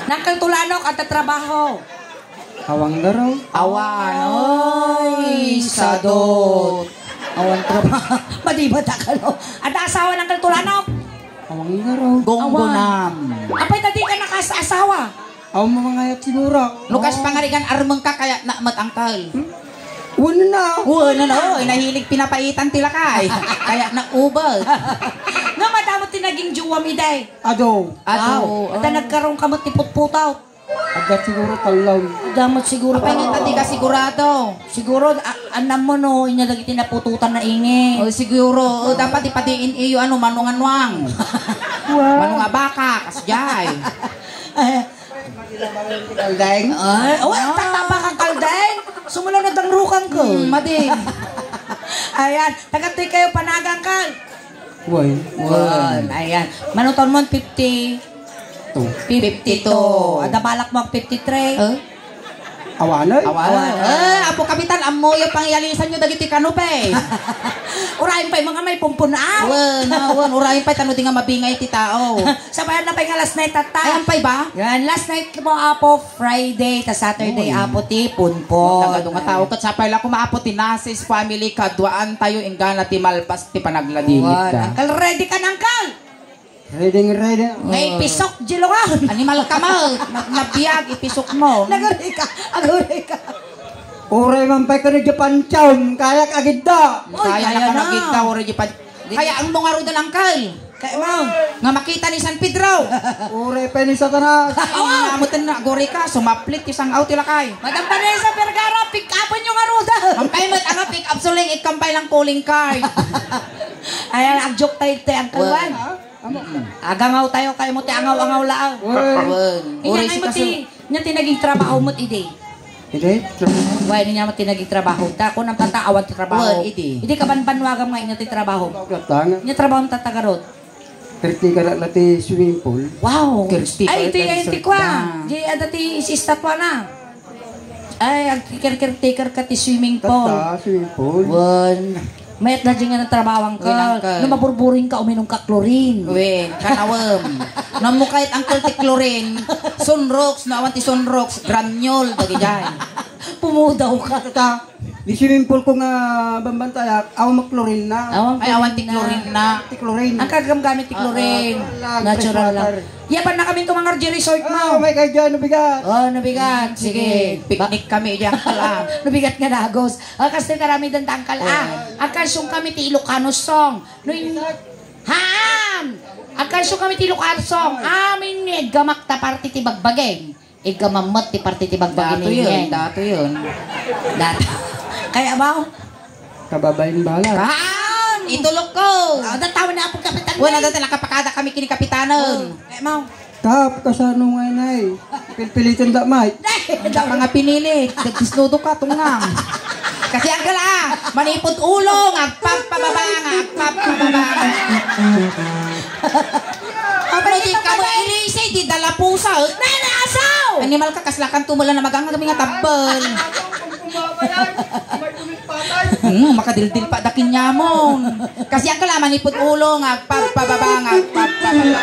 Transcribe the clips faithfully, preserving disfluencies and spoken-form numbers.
Uncle Tulanok, adda trabaho? Awan garo. Awan. Ay, sadot. Awan trabaho. Madibat a kano. Adda asawa, Uncle Tulanok? Awan garo. Gonggonam. Apay ta di ka nakaas-asawa? Awan mangayat siguro. No kas pangarigan, armeng ka, kayat na met, Uncle. Wen na. Wen na, oy, nahilig pinapaitan ti lakay. Kayat na ubag. Nga madamo ti naging jowa mi, day. Ado. Ado. Wow. Ata nagkaroon ka met ti putputaw. Adda siguro talon. Adda met siguro. Apay nga ta di ka sigurado? Siguro, a-, anam mo no, inya dagiti napututan na ingin. O, siguro. O, dapat ipadiin iyo, ano, manunganuang. Wow. Manungabaka, kasjay. Kaldeng? Ay, oh, tatapa kang kaldeng. Sumula na dangrukang ko. Hmm, madi. Ayan, taga toy kayo panagang, Kal. Why? Wan. Ayan. Manuton mo, fifty? Two. Fifty-two. Ada balak mo, fifty-three? Eh? Awanan? Awan. Awan. Eh, Apo Kapitan, ammoyo pang ialisan nyo dagiti kanupe. Urayen pay mga may pumpun, ah. Wan, ah, wan. Urayen pay, tano di nga mabingay ti tao. Sabayan na pay nga last night, tata. Ayan pay ba? Yan, last night mo, Apo, Friday, ta Saturday, Uy. Apo, ti punpon. Tagado nga tao, ket sapay la kuma, Apo, ti Nasis family, kaduaan tayo, inggana ti malpas ti panagladingit Wan. Da. Uncle, ready ka na, Uncle? Ready, ready. Ngay pisok, jilungan. Animal ka mo. Nag-, nabiag, ipisok mo. Naguri ka. Aguri ka. Uray man pay ka ni Japan Town. Kayak agidda. Uy, kaya kaya na ka na. Nagidda, uray Japan. Kaya ang mga rudan, Uncle. Kaya mo. Nga makita ni San Pedro. Uray pa ni Satanas. Ay, nga mo na, aguri ka. Sumaplit, isang out, ilakay. Madam Vanessa Vergara, pick up nyo nga rudan. Ang payment, ano, pick up suling, ikampay lang calling card. Ayan, ang joke tayo, te, ang Well, kawan. Ha? Amo ka. Agangaw tayo kay mo ti angaw-angaw laang. Wen. Wen. Inya Uray ngay si mo ti, kaso- inya ti naging trabaho mo, idi. Idi? Why, inya mo ti naging trabaho? Ta, kung ang tata, awan ti trabaho. Wen, idi. Idi ka banbanwagam nga inya ti trabaho. Gatang. Inya trabaho mo tatagarot. Kerti ka na ti swimming pool. Wow. Kerti. Ay, iti, ay, iti, kwa. Di, ada ti, si estatwa na. Ay, ag-, caretaker ka ti swimming pool. Tatta, swimming pool. Wen. Mayat na dyan nga ng trabaho, Uncle. Wen, Uncle. No maburburing ka, uminom ka chlorine. Wen, kanawem. No mo kahit, Uncle, ti chlorine, sunrox, no awan ti sunrox, granule, dagi dyan. Pumudaw ka. Tatta, di swimming pool ko nga bambantayak, awan mo chlorine na. Awan Ay, awan ti chlorine na. Ti chlorine. Ang kagamgamit ti chlorine. Ah, ah. Natural lang. Natural lang. Yapan na kami tumangar di resort mo. Ah, may kay dyan, nabigat. Oh, nabigat. Sige. Sige. Picnic kami dyan, Uncle, ah. Nabigat nga dagos. Ah, kasi karamidan ta, Uncle, ah. Oh. Agkansiyon kami ti Ilocano song. No in-, haan! Agkansiyon kami ti Ilocano song. Amin nga iggamak ta parte ti bagbagim. Iggamam met ti parte ti bagbagim. Dato yun, dato yun. Dato. Kaya ba? Kababain bala. Haan! Itulok ko! Ah, datawan na apong kapitan. Wala, dati nakapakada kami kini kapitanan. Oh, eh, mau. Tap, kasano nga inay? Pilpilitan da, Mike. Dai, Ang dami. Mga pinilit. Nagdisnudo ka, tungang. Kasi ang gala, manipod ulo, nga agpapababa, nga agpapababa. Ano di ka mo ilisi, di dalapusa, eh? Nanasaw! Animal ka, kaslakan tumula na magang kami nga tabbal. Hmm, makadildil pa dakin yamon. Kasi ang kalaman ni put ulo nga agpagpababa nga agpagpababa.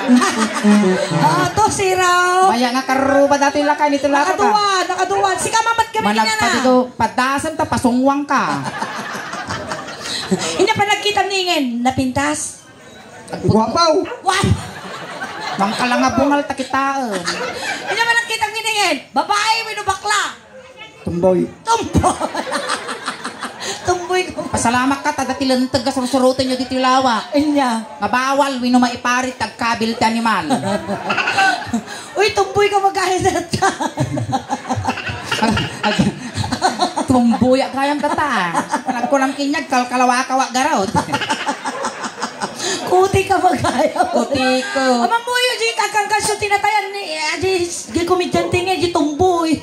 Ah, to, siraw. Maya nga karuba dati lakay nito lakay. Nakaduwa, nakaduwa. Sika mamat kami Managpadigo, kinana. Padasam ta pasungwang ka. Hindi pa nagkita ningen, napintas. Guwapaw. What? Mangkala nga bungal ta kitaen. Hindi pa nagkita ningen. Babae, wino bakla. Tumboy. Tumboy. Tumboy ko. Pasalamat ka, tada ti lenteg nga sursurutenyo ditoy lawak. Inya. Nga bawal, wino maiparit, agkabil ti animal. Uy, tumboy ka, magkahit ta. Ag-, ag-, tumboy, agayam tata. Nagkunam kinyag, kalkalawakawa, garot. Kuti ka, magkaya. Kuti ko. Amang buyo, di ka kang kaso tinatayan ni, eh, di, di komedyante nga, di tumboy.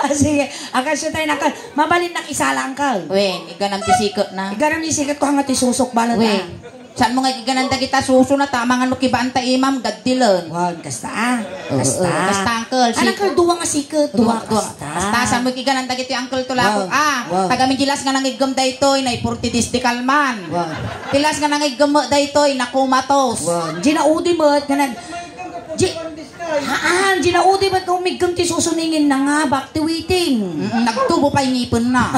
Ah, sige. Ang kasyo tayo na ka. Mabalin na isala ang ka. Wen, iganam ti sikot na. Iganam ti sikot ko hanga ti susok balat Wen. Na. Saan mo nga iganam dagita suso na ta, mangan no kibaan ta imam, gaddilen. Wan, kasta ah. Oo, Kasta. oo. Kasta, uncle. Anak Sikot. Ko, duwa nga sikot. Duwa, Duwa, duwa. Kasta. Kasta, saan mo iganam dagiti uncle to Wow. Lapok? Ah, Wow. Taga Minjilas nga nangiggem daytoy, na forty days di kalman. Wow. Pilas nga nangiggem daytoy, nakumatos. Wow. Ginaudi mo, ganan. Di, haan, di na udi met nga umiggem ti suso ni ngin na nga, back to waiting. Mm, nagtubo pay ngipenna.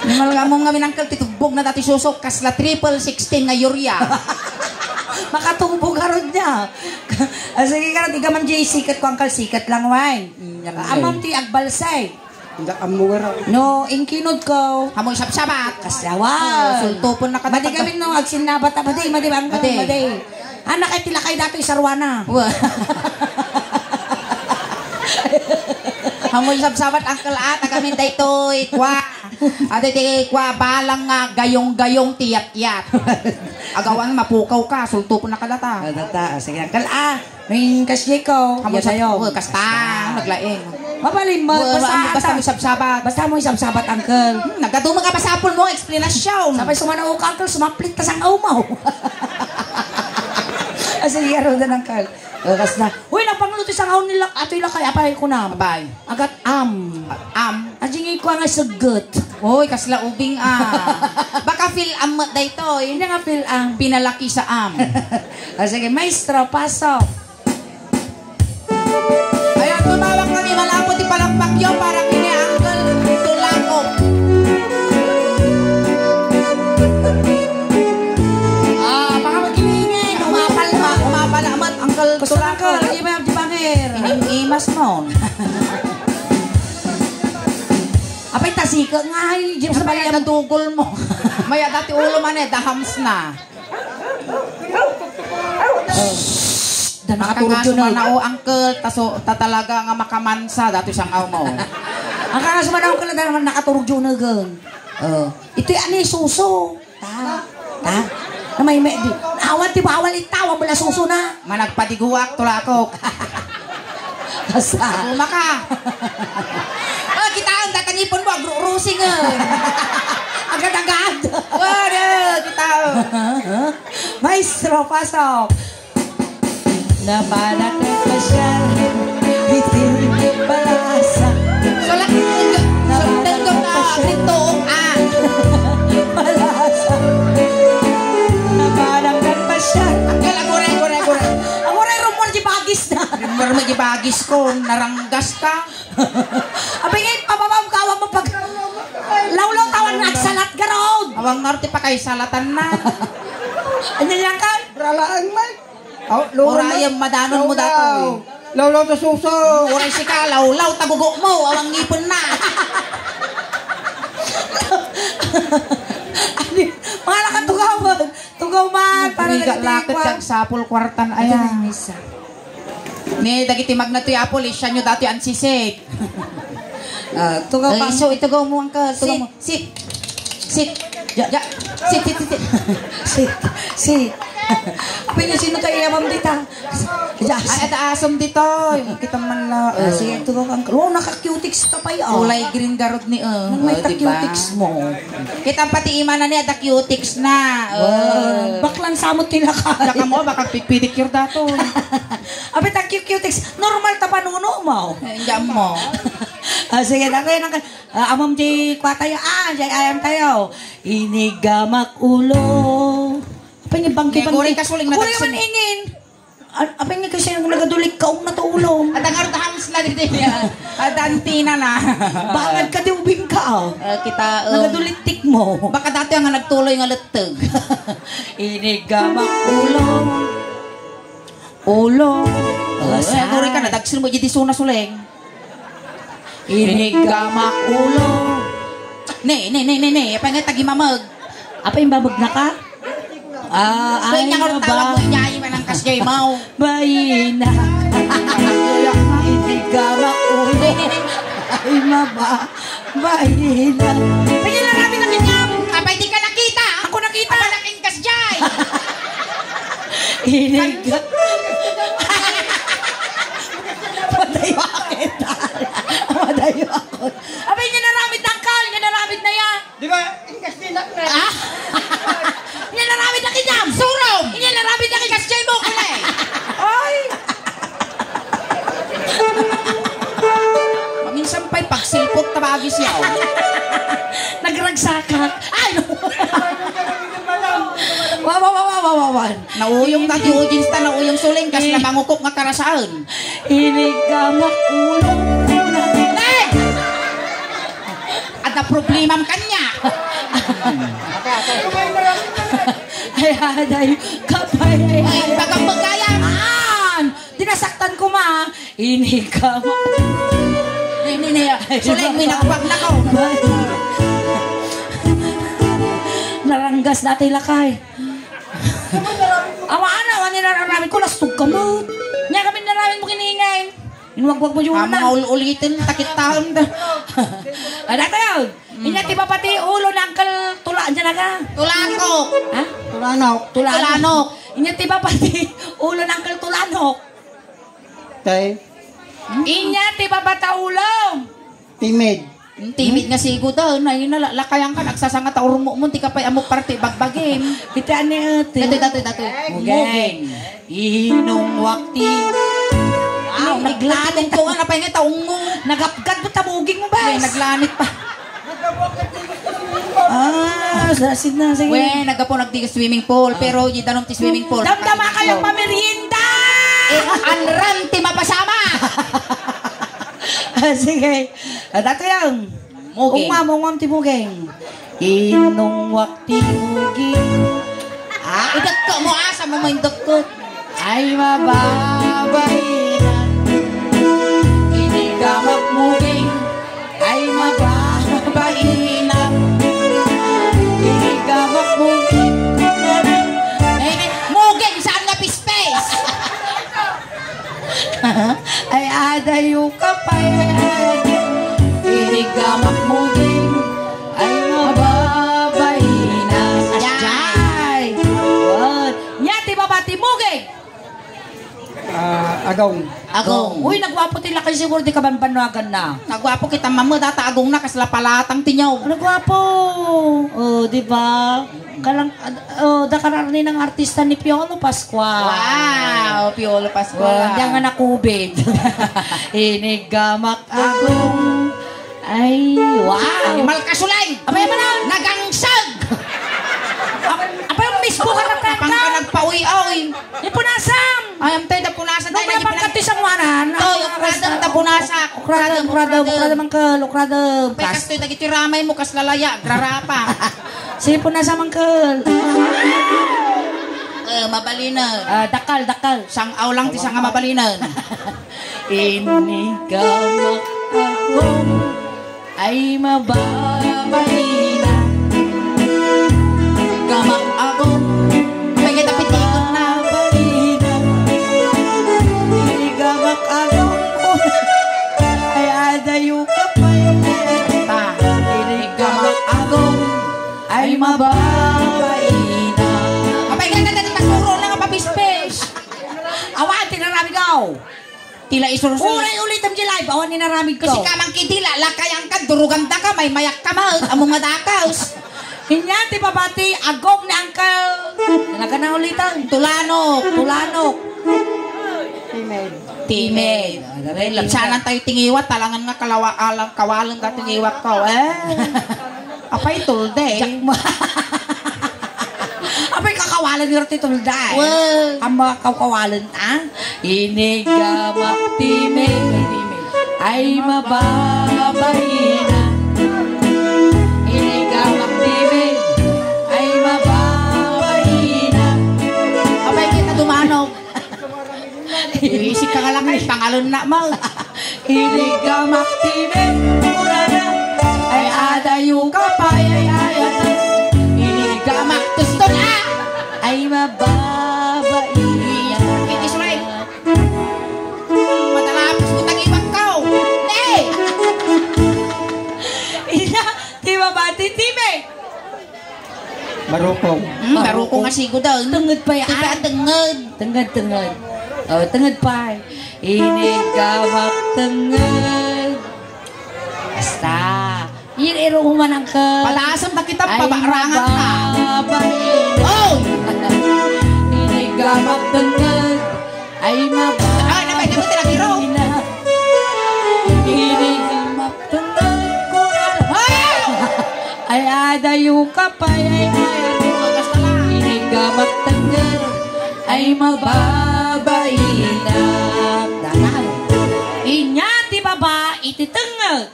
Nimal nga mo nga minangkel ti tugbog na dati suso, kasla triple sixteen nga urea. Makatubo garud niya. Ah, sige garud, iga man di sikat ko, angkel, sikat lang, wine. Mm, yan, Amam ti agbalsay. Inda ammo nga ra. No, inkinod ko. Amoy sabsabat. Kasawa. Ah, sultupon na ka. Madi kami no, agsinnabat, madi, madi, bang, Madi. madi. Anak ay tilakay dato isarwana. Wa. Amoy sabsabat, angkel, ah, tagamin daytoy, kwa. Adi ti kwa, balang nga gayong-gayong ti yat-yat. Agawan, mapukaw ka, sultupon na ka data. Ah, data, ah, sige, angkel, ah. Ning kas Jeko, Amo ya sa tayo. Uy, kasta, naglaing. Mabalin mo, Uy, basta amo, basta ata. Mo isabsabat. Basta mo isabsabat, uncle. Hmm, nagkatuma ka, pasapul mo, explanation. Sabay sumanaw ka, uncle, sumaplit ta sang umaw. Ah, sige, arudan, uncle. O, kas na. Uy, napangluto sang aw nila, atoy lakay, apay ko na. Abay. Agat am. Am. Ajingay ko nga sugot. Uy, kasla ubing, ah. Baka feel am met daytoy. Hindi nga feel am. Pinalaki sa am. Ah, sige, maestro, pasok. Ayan, tumawag kami, malapot ti palakpakyo para kini Uncle Tulakop. Ah, baka magkiniingin. Umapal ma, umapal amat, Uncle Tulakop. Uncle, di ba, di ba, ngir? Ining imas mo. Apay, tasika nga, ay, di mo sa Apay, balian. Nadugol mo. Maya dati ulo man eh, dahams na. Da nakaturog yun, eh. Makaturog yun, eh. Uncle, taso, ta talaga nga makamansa, dati sang aw mo. Ang kangas man, uncle, da naman nakaturog yun, eh, gang. Oh. Ito'y ani suso. Ta, ta. Na may, may, di. Awan ti bawal itawa, bala suso na. Managpadiguak, tulakok. Asa? Uma ka. Oh, kitaen, tatanipon mo, agrurusing, eh. Agad-agad. Wala, kitaen. Maestro, pasok. Napanak nga pasyar, iti Balasa. Sulak, sulak, sulak, ah, rito, ah. Balasa. Napanak nga pasyar. Agkal, aguray, aguray, aguray. Aguray, rumor di bagis na. Rumor mo di bagis ko, naranggas ka. Abi nga, pababam ka, awan mo pag-, lawlaw tawan na agsalat garod. Awang nga ti pakaisalatan na. Anya yan ka? Bralaang, Mike. Aw, luro na. Urayem, madanon mo datoy. Lawlaw ta suso. Uray sika, lawlaw ta gugo mo, awang ngipon na. Ani, mga nakatugawan. Tugaw man, para Riga dagiti lakit kuan. Kag sapul kuartan, ayan. Ni dagiti magnatoy a pulis, siya nyo datoy ansisik. Ah, tugaw Ay, pa. So, itugaw mo, uncle. Tugaw mo. Sit. Sit. Ya, ya. Sit, sit, sit, sit. Sit, sit. Apay nga sino tayo yabam dita? Yes. Ay, ada asom dito. Kita man la. Ah, sige, ito ka, uncle. Oh, naka-cutics ka pa, oh. Kulay green garod ni, oh. Nang may Oh, di ba? Cutics mo. Kita pati imana ni, ada cutics na. Oh. Wow. Baklang samot ti lakay. Saka mo, baka pipedicure dato. Abi, ta cutics. Normal ta panuno mo. Eh, diyan mo. Ah, sige, dako yan ang Ah, amom di kwa tayo. Ah, di ayam tayo. Inigamak ulo. Apay nga bangki, Nga, bangki. Guri ka suling Guri natagsin. Man inin. A-, apay nga kasi yung nagadulik ka, um, na to ulo. At ang artahams na dito niya. At antina na. Bangad ka di ubing ka, oh. Ah, kita, um, Nagadulik tik mo. Baka dati ang nagtuloy nga letteg. Inigamak ulo. Ulo. Oh, Asa? Guri ka, nadagsin mo, di suna suling. Inigamak ulo. Ne, ne, ne, ne, ne. Apay nga tagimamag. Apay, imbabag na ka? Ah, Kaya ay, niya karong ba? Tawag mo, inyay, manang kasjay mo. Bayina. Inigamak ulo. Ay, maba. Bayina. Kaya lang namin nakinyam. Apay, di ka nakita. Ako nakita. Apay, nakin kasjay. Iniga. Madayo kita. Madayo ako. Abay, niya naramid, tangkal. Niya naramid na yan. Di ba? Ingkas dinak na. Ah? Niya naramid na kinyam. Surom. Niya naramid na kinyam. Kasjay mo, kulay. Ay. Paminsan pa'y pagsilpot, tabagis yaw. Nagragsakak. Ay, no. Wow, wow, wow, wow, wow, wow. Nauyong ta ti audience ta, nauyong suling, kasla mangukop nga karasaen. Iniggamak ulo. Nay! Adda problemam kanya. Ay, aday, kapay, ay, ay, ay. Bagang magkayaan. Di nasaktan ko, ma. Iniggamak. Ni, ni, ni, suling, may nagpag na ko. Naranggas dati lakay. Awa, ana, awan ni nararamid ko, nastog ka mo. Nya kami nararamid mo kiningay. Inuwagwag mo yung Amo una. Nga ul-ulitin, takit taon da. Ada tayo. Inya ti babati ulo ni Uncle Tula, dyan na ka. Tulanok. Ha? Tulanok. Tulanok. Tulanok. Inya ti babati ulo ni Uncle Tulanok. Tay. Inya ti babata ulo. Timid. Hmm, timid nga sigo daw, na yun na, la-, lakayan ka, nagsasanga ta urmo mo, di ka pa'y amo parte bagbagim. Iti ani, iti. Dati, dati, dati. Mugeng. Mugeng. Inong wakti. Wow, naglanit ko nga, napay nga taong mo. Nagapgad mo, tabuging mo, bes. Ay, naglanit pa. Ah, sa-, sige na, sige. We, nagapo nagdi swimming pool, Ah. pero di danom ti swimming pool. Damdama kayo pamerienda! Eh, anran ti mapasama! Ah, sige. Ah, dato yan. Muging. Umam, umam ti muging. Inong wakti muging. Ah, idakka mo, asa mo maindakka? Ay, mababainan. Inigamak muging. Ay, mababainan. Inigamak muging. Eh, muging, saan nga pispes? Ay, adayo ka pay, ay, adayo. Inigamak muging. Ay, mababainan. Asjay. Wan. Nya, ti babati muging. Ah, agong. Agong. Uy, nagwapo ti lakay siguro di kabanbanwagan na. Nagwapo kita, mama, data agong na, kasla palatang tinyaw. Nagwapo. Oh, di ba? Kalang, ah, oh, da kararni ng artista ni Piolo Pascual. Wow, Piolo Pascual. Oh, diyan nga na-covid. Inigamak agong. Ay, wow. Ay, malkasulay. Apay, apay na? Nagangsag. Ap-, apay, yung mismo ka na Pangka nagpaoy-oy. Ipunasam. Ay, amtay da punasan. Nung tayo, napangkat ti sanguanan. To, ukradam da punasak. Ukradam, ukradam, ukradam, angkel, ukradam. Kas- kastoy dagiti ramay mo, kas lalaya, agrarapa. Sige, punasam, angkel. Eh, mabalinen. Ah, dakal, dakal. Sang-aw lang ti sanga mabalinen. Inigamak agong. Ay, mababainan. Gamak agong. Pwede tapitikon na. Bainan. Inigamak agong. Ay, adayo ka pay. Ta. Inigamak agong. Ay, mababainan. Apay, ganda, ganda, pasuro na nga papispis. Awan, tinarami daw. Tila isursul. Uray ulitem di live, awan inaramid ko. Kasi kamang kidila, lakayan ka, durugan da ka, may mayak ka, maut, amo nga dakas. Inya, ti babati, agong ni Uncle. Talaga na ulitan. Tulanok. Tulanok. Timid. Timid. Sanan tayo tingiwat, talangan nga kalawa, alang kawalen ka tingiwat ko, eh. Apay, tulde. Jack ma- Apay, kakawalen nga ti tulde. Wow. Ang mga kakawalen, ah? Inigamak timid. Ay, mababainan. Inigamak timid. Ay, mababainan. Apay, kita dumanog. Isip ka nga lang, eh, pangalon na mo. Inigamak timid, murana. Ay, adayo ka pay, ay, ay, ay. Inigamak tuston, ah. Ay, mababainan. Iti sulay. Matalapos mo, tagibag ka, oh. Eh! Ina, ti babati, timid. Barukong. Hmm, barukong nga sigo daw. Tenged pay, ah. Tenged. Tenged, tenged. Oh, tenged pay. Inigamak tenged. Basta. Yen, iro human ang ka- Padaasem ta kita, ay, pabarangan ka. Mababay. Oh! Inigamak tenged. Ay, mababa. Ay, napay, di mo tinagiro. Inigamak tenged ko. Ay! Ay, adayo ka pay, ay, ay. Inigamak Magtengngel ay mababainak. Danay. Inya ti baba iti tengngel.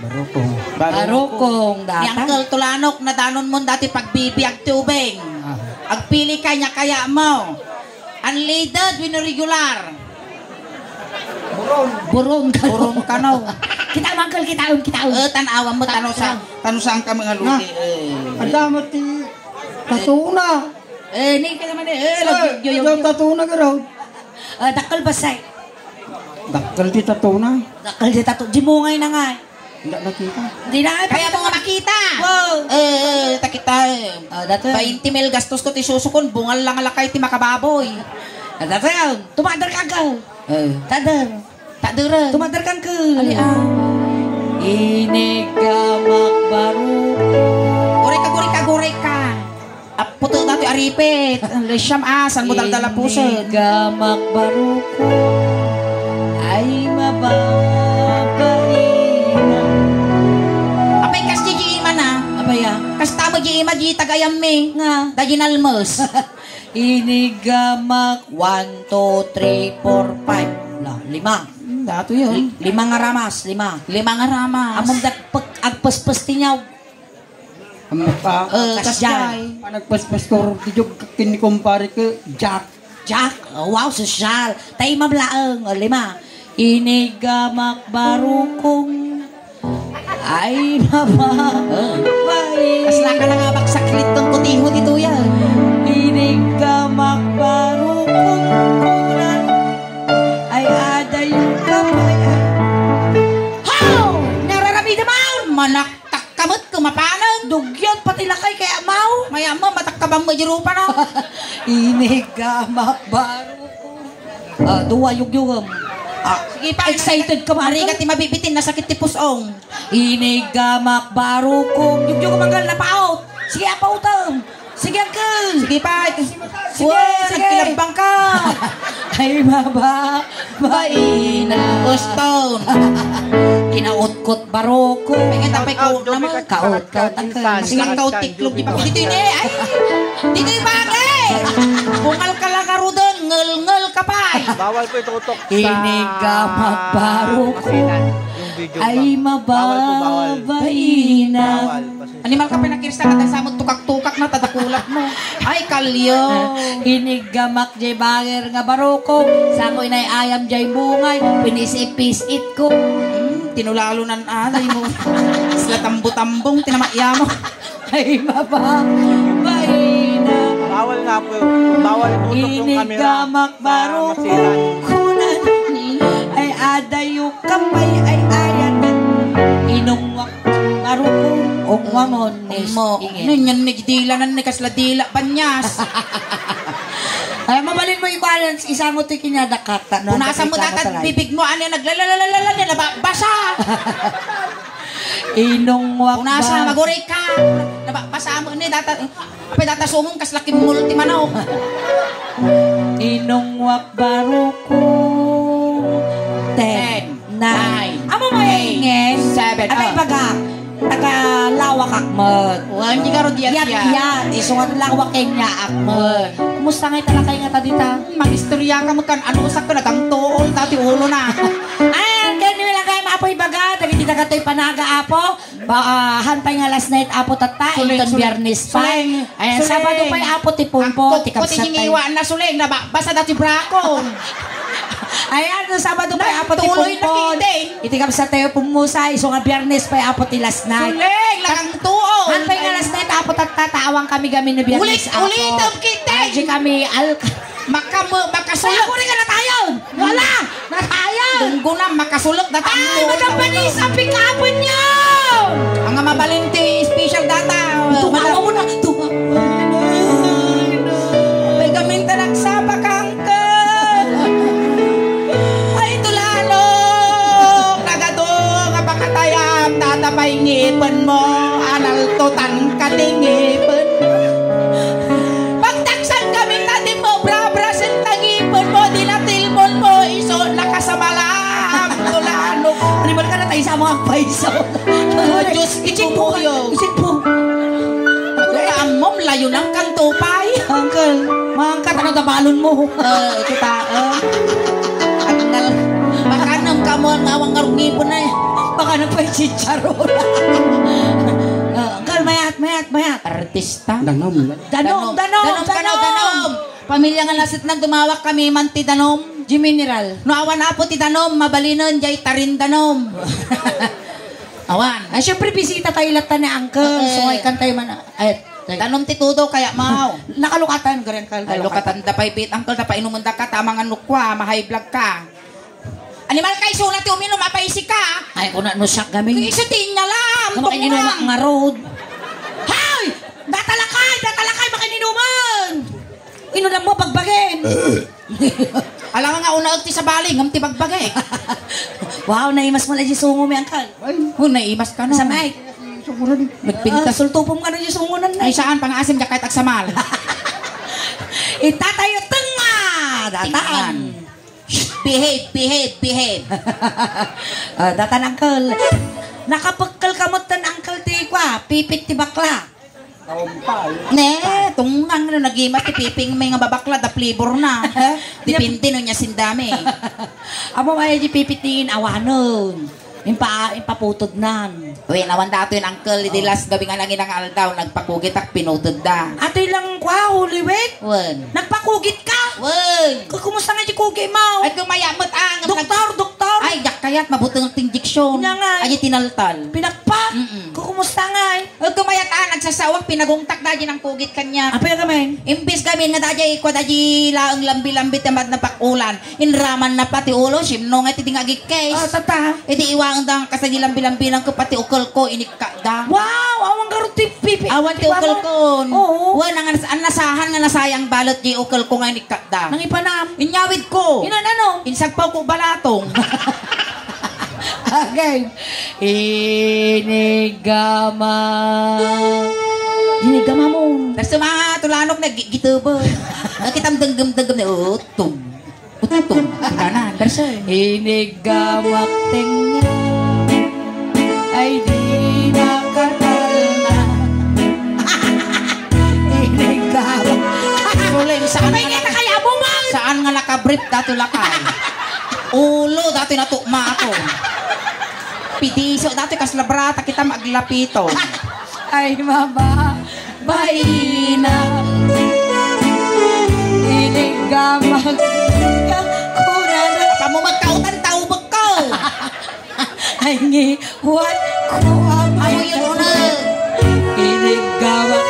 Barukong. Barukong, data. Ni Uncle Tulanok, nadanonmon dati pagbibiag ti ubing. Ah. Agpili ka, nia kayatmo? Unleaded wenno regular? Buron. Buron kano. Buron kano. Kitaem, Uncle, kitaem, kitaem. Eh, tan-awam mo, tano sa, tano saan kami nga luti, eh. Adda met ti tatuna. Eh, ni ka naman, eh. Eh, lagi, yo, yo, yo. Tatuna, garo. Ah, dakkel basay. Dakkel ti tatuna. Dakkel ti tatu-, dimungay na nga, eh. Hindi nakita. Hindi na, eh, kaya mo nga makita. Wow. Eh, eh, takita, eh. Ah, dati. Bainti mil gastos ko ti susukon, bungal lang lakay ti makababoy. Ah, dati, ah, tumader ka, Uncle. Eh. Tader. Taderen. Tumader kan ke. Ali, ah. Iniggamak barukong. Gurek ka, gurek ka, gurek ka. Apputo dati aripit. Ang lisiam, ah, san mo daldala pusen? Iniggamak barukong. Ay, mababainak. Apay, kas di ima na. Apay, ah. Kas tamo di ima, di tagayam mi. Nga. Da ginalmes. Iniggamak, one, two, three, four, five. La, lima. Hmm, dato yun. Li-, lima nga ramas, lima. Lima nga ramas. Among dagpek-, agpespes ti nyaw. Amok ka? Eh, kasjay. Kasjay. Panagpespes ko, di jog kin ni kumpare ko, Jack. Jack? Oh, wow, sosyal. Tay mamlaeng, oh, lima. Iniggamak barukong. Ay, mama. Bai. Kasla ka na nga magsaklit ng kutiho dito yan. Iniggamak barukong kunan. Ay, aday ka pa yan. How? Nararamidam mo? Manaktak ka met, kumapanag. Dugyot, pati lakay, kaya mau. Maya mo, matakkaban mo, di rupa na. Iniggamak barukong. Ah, duwa, yugyugem. Ah, sige pa, excited ka, Mari. Ari ka ti mabibitin, nasakit ti pusong. Iniggamak barukong. Yugyugem, Uncle, napaot. Sige, apaotem. Sige, Uncle. Sige pa. Sige, sige. Nagkilabang ka. Ay, maba. Baina. Uston. Kinautkot barukong. Ay, nga, tapay ko naman. Kaot, kaot, Uncle. Sige, kaot, tiklog, di ba? Dito yun eh. Ay, dito yung bagay. Bungal ka lang, Aruden. Ngel-ngel ka pa, eh. Bawal po itutok sa Iniggamak barukong. Masilan, yung video. Ay, bawal po, bawal. Mababaina. Bawal. Animal ka pinakirsa ka, ta samot tukak-tukak na, tadakulat mo. Ay, kalyo. Iniggamak jay banger nga barukong, sango inay ayam jay bungay, pinisip-pisip ko. Hmm, tinulalo nan alay mo. Sila tambo-tambong, tinamaya mo. Ay, maba, baina. Bawal nga po, bawal itutok yung camera. Iniggamak sa barukong masilan. Kunan. Ay, adayo ka pay, ay, ayat. Inungwak barukong, ungwangon. Mo, ingin. Ano yan, nagdilanan ni kasla dila, banyas. Ay, mabalin mo ikuanan, isa mo ti kinadakata, no? Punasan mo, tata, bibig mo, ano yan, naglalalalalala, nila ba, basa. Inong wakbas. Punasan, maguri ka. Naba, basa mo, ni, data, apa, data sumong, kasla kimmulti manok. Inong wakbaruko. Ten. Ten. Nine. Nine. Amo mo yung eight, ingen? Seven. Ano, oh, ibaga? Taga Lawak ak met. Wa, hindi ka ro diyat. Yat, yat. Isungat Lawak kenya ak met. Kumusta nga italakay nga ta dita? Hmm, mag-istorya ka met kan ano, sak ka nagangtuol, dati ulo na. Ayan, kaya nila kayo maapoy baga, dagiti dagatoy panaga, apo. Ba, ah, han pay nga last night, apo, tatta, suling, inton suling, Biyernes pay. Suling. Ayan, suling. Sabado pay, apo, ti pumpo, ti kabsat tayo. Ang kukko ti ngiwa na suling, nababasa dati brakon. Ayan, no Sabado pay, apo, ti pumpo. Nagtuloy na kiting. Iti kabsat tayo pumusa, iso nga Biyernes pay, apo, ti last night. Suling, lakang tuon. Han pay nga last night, apo, tatta, taawang kami gamin ni Biyernes, ulit, apo. Ulit, ang kiting. Ay, di kami, al-, Makamu-, makasulok. Ay, ako rin ka natayon. Wala! Natayon! Dunggo na, makasulok na tayo. Ay, Madam Vanessa, pick-upin niyo! Ang mabalin ti special data. Tumawa mo na. Tumawa. Ay, gamin ta nagsapa ka, uncle. Ay, tulalo. Nagado nga pakatayam, tatapay ngipen mo. Analtotan ka ti ngipen mo. Pagtaksan kami ta di mo brabrasen ta ngipen mo, di natilmon mo, iso nakasamalam, tulano. Animal ka na tayo sa mga paiso. Oh, Diyos, ichik mo. Lun mo. Eh, ito ta, eh. At nal-, baka nang kamuan nga awang ngarong ngipon na eh. Baka nang pa'y chicharon. Ah, uncle, mayat, mayat, mayat. Artista. Danom. Danom, danom, danom, danom. Pamilya nga nasitnan, dumawak kami man ti danom. Di mineral. No awan apo ti danom, mabalinen, jay tarin danom. Awan. Ah, syempre, bisita tayo latta ni uncle. Eh. So, ay, kantay man. Ay, Danom ti tudo kaya maw. Nakalukatan, gari, uncle. Ay, lukatan da pay bit, uncle, da painumen da ka, tama nga nukwa, ma-high blood ka. Animal ka, isu la ti uminum, apay isika. Ay, kuna, no siak gamin. Isu ti inyalam, Kama kayo inumak nga road. Hay! Datalakay, datalakay, makininuman! Inunam mo, bagbagen. Alangan nga unaeg ti sabali, ngem ti bagbagi. Wow, naimas mo na di sungo mi, uncle. Ay. Oh, naimas ka na. Sa mic. Sunguran. Nagpintas. Ah, sultupom ka na di sungunan na. Ay, saan? Pangaasim, diak kahit agsamal. Itatayo tenga! Datan. Tingnan. Shh, behave, behave, behave. Ah, datan, uncle. Nakapekkel ka met ten, uncle, ti kwa, pipit ti bakla. Awan pa, eh. Ne, tungang no nagimat ti piping may nga babakla da flavor na. Depende no nia sindami. Amo ay di pipit ni awanon. Impa-, impaputod nan. Wen, awan dato yun, uncle. Di Oh. last gabi nga nanginang aldaw, nagpakugitak, pinutod da. Atoy lang kwa, Holy Week? Wen. Nagpakugit ka? Wen. Ku-, kumusta nga di kugi mo? Ay, kumaya met ang Doktor, doktor. Ay, yak kayat, mabuteng ti injection. Nya nga. Ay, tinaltal. Pinakpak? Mm-mm. Ku-, kumusta nga eh? Ug kumayat a, nagsasawak, pinagungtak da di nangkugit kaniak. Apay a gamin? Imbis gamin nga daydiay, kua daydiay laeng lambi-lambi ti mad-, napakulan. Inraman na pati ulo, simno nga iti di nga agikkays. Ah, tata. Idi iwaen da nga kasadi lambi-lambi nang ko pati ukel ko, inikka da. Wow! Awan garud ti pipi-, Awan ti ti ukel mama. Ko. Oo. Wen, ang nas-, ang nasahan nga nasayang balet di ukel ko nga inikka da. Nangipanam? Inyawid ko. Inan ano? Insagpaw ko balatong. Agay. Inigama. Inigama mo. Basta mga tulanok na gi-, gitubo. Nakitam denggem-denggem na utom. Utom. Kana, basta. Inigamak tenga. Ay, di makatalna. Inigamak. Suling, saan May nga na-, kita kaya mo, man? Saan nga nakabrief dato lakay? Ulo dato natukma ako. Pidiso dato kasla brata kita maglapito. Ay, mama. Baina. Inigamak. Kuna na. Apa mo magkautan, taubek ko. Ay, ngi-, what? Kuha mo Amo yun, una. Inigamak.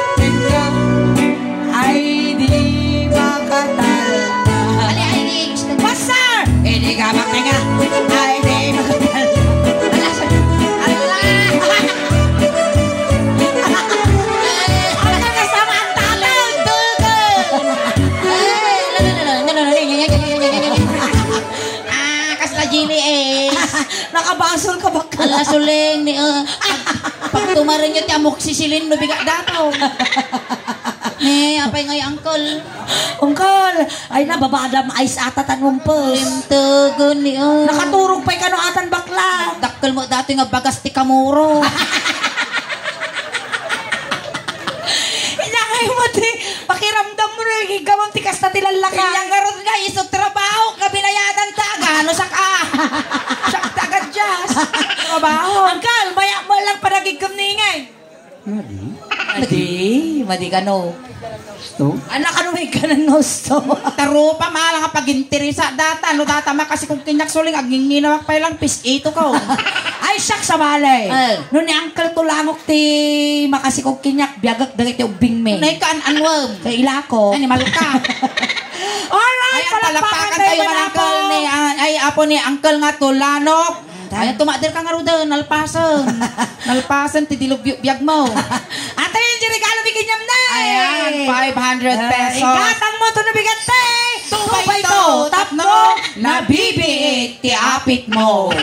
Ay, di makatalna. Ali, ay, di. Pastor! Inigamak na nga. Ay, di makatalna. Ala, ala. Ang nakasama ang talent. Dugol. Ay, la, la, la, la. Ah, kasla Jimmy Ace. Nakabasol ka ba? Ala, suling ni, uh, pag-, pagtumarin nyo ti amoxicillin, no bigat dato. Ni, apay ngay, uncle? Uncle, ay na, babadam ice ata tan umpes. Limtugon ni, oh. Nakaturog pa'y kano atan bakla. Dakkel mo dati nga bagas ti kamuro. Inyangay mo ti pakiramdam mo, no, igamam ti kasta ti lallaka. Inyang garod nga, iso trabaho, kabinayadan ta, gano sak-, ah. Sak-, taga Jazz. Trabaho. Uncle, maya mo lang panagigam ni ingay. Madi? Madi, madi kano. Gusto? Anak, ano may kanan nga gusto? Tarupa, mala nga paginteresa data. No data makasikog kinyak suling, aginginawak pay lang, pis ito ko. Ay, siak sa balay. Eh. No ni Uncle Tulangok ti makasikog kinyak, biagak dagiti ubbing mi. Nay kaan anwem. Kay ilako. Animal ka. Alright, Ay, ang palakpakan palakpakan tayo tayo, man, mga Uncle, apo. Ni, ah, ay, apo ni Uncle nga Tulanok. Ay, tumader ka nga ruden, nalpasen. Nalpasen ti dilubyo biag mo. Ate, yung regalo bigyan niya na eh. Ayan, five hundred Ah, pesos. Igatang mo to na bigat eh. Two by two, tapno, nabibiit ti apit mo.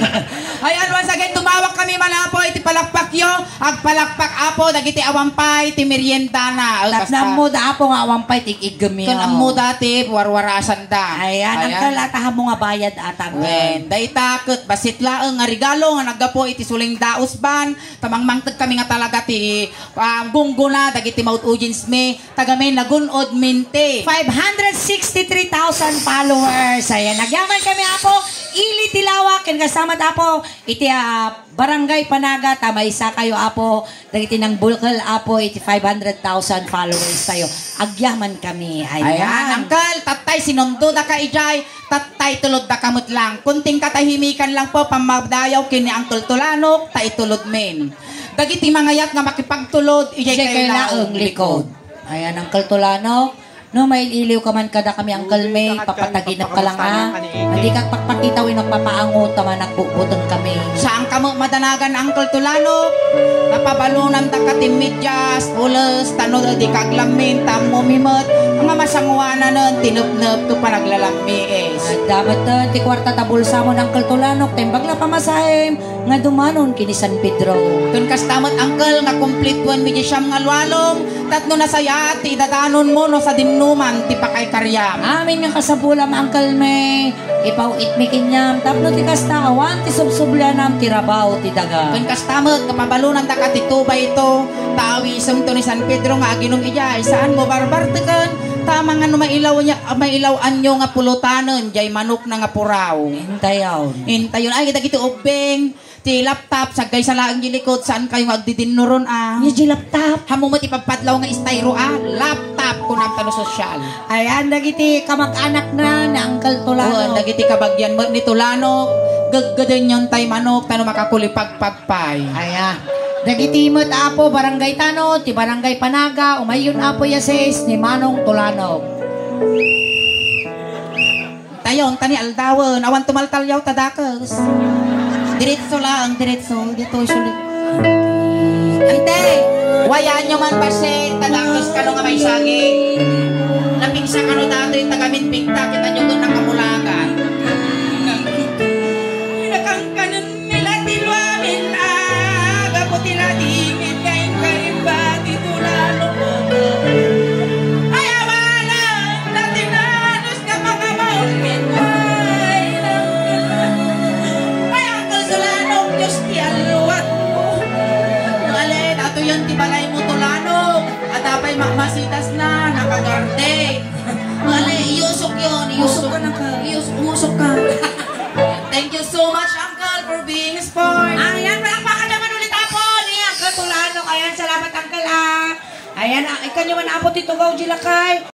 Ayan, once again, tumawag kami man, Apo, iti palakpakyo. Agpalakpak, Apo, dagiti awan pay ti meriendana. Ay, tapno ammoda, Apo, nga awan pay ti iggemyo. Ken ammoda ti warwarasanda. Ayan, Uncle, ata ammo nga bayad ata, Uncle. Wen, dayta ket bassit laeng nga regalo nga naggapu iti Suling Daus Band. Ta mangmangted kami nga talaga ti, ah, gunggona dagiti maud-audience mi. Taga Main Lagun-od, Minti. Five hundred sixty-three thousand followers. Ayan, agyaman kami, Apo. Ili ti lawak, ken kasta met, Apo, iti, ah, Barangay Panaga, ta maysa kayo, Apo, dagiti nangbukkel, Apo, iti five hundred thousand followers tayo. Agyaman kami. Ayan. Ayan, Uncle, tattay, sinundodaka idiay, tattay, tulodda ka met lang. Kunting katahimikan lang po, pammadayaw ken ni Uncle Tulanok, ta itulod min. Dagiti mangayat nga makipagtulod, idiay kayo laeng likod. Ayan, Uncle Tulanok. No mail-iliw ka man kadakami, Uncle May, papataginep ka lang, ha? Dika agpakpakita wenno agpapaangot ta managbutbuteng kami. Saan ka met madanagan, Uncle Tulanok? Napabalonandaka ti medyas, pules, tano dika aglammin, ta ammomi met nga masangoananen ti nepnep ken panaglalammiis. Adda met ti kuarta ta bulsamon, Uncle Tulanok, ta imbag la pamasahim, nga dumanon ken ni San Pedro. Ken kasta met, Uncle, nga kumpletoenmi diay siam nga lualom, tapno nasayaat ti idadanonmo no sadinoman ti pakaykariam. Amin nga kasapulam, Uncle May, ipaw-itmi kaniam, tapno ti kasta awan ti subsublianam ti rabaw ti daga. Ken kasta met nga pabalonandaka ti two by two, ta awisemto ni San Pedro nga aginom idiay, saanmo barbarteken, ta amangan no mailaw-, mailaw-anyo nga pulotanen diay manokna nga puraw. Intayon. Intayon. Ay, dagiti ubbing, ti laptop, saggaysa laeng di likod, saan kayo nga agdidinnuron, ah? Ni di laptop. Ammo met ipapadlaw nga estayro, ah? Laptop, kunam ta no sosyal. Ayan, dagiti kamag-anakna ni Uncle Tulano. Oh, dagiti kabagian met ni Tulano, geggedenyon tay manok, tano makakulipagpag pay. Aya. Dagiti met, Apo, Barangay Tano, ti Barangay Panaga, umayyon, Apo, ya sis ni Manong Tulano. Tayon, ta ni aldawen, awan tumaltalyaw ta dakes. Diretso laeng, diretso, dito, suli. Ante, wayaanyo man, bassit, ta dakes kano nga maisagi. Napigsa kano datoy, taga Minpigta, kita nyo doon nakamulagan. Pinakangkanan nila ti luamin, ah, gapu ti nadingit nga inkariba ti Tulano. Ay, awalan na ti nanos nga pangamaon mi, ay, ay, Uncle Tulano, Diyos ti alluwatmo. Alen, ato yan ti balaymo, Tulano. Adda pay mamasitas na, nakagarde. Alen, iusok yun, iusok. Usok ka na ka. Ius-, umusok ka. Thank you so much, Uncle, for being a sport. Ayan, palakpakan naman ulit, Apo, ni Uncle Tulano. Ayan, salamat, Uncle, ah. Ayan, ah, ikanyo man, Apo, ti tugaw, di lakay.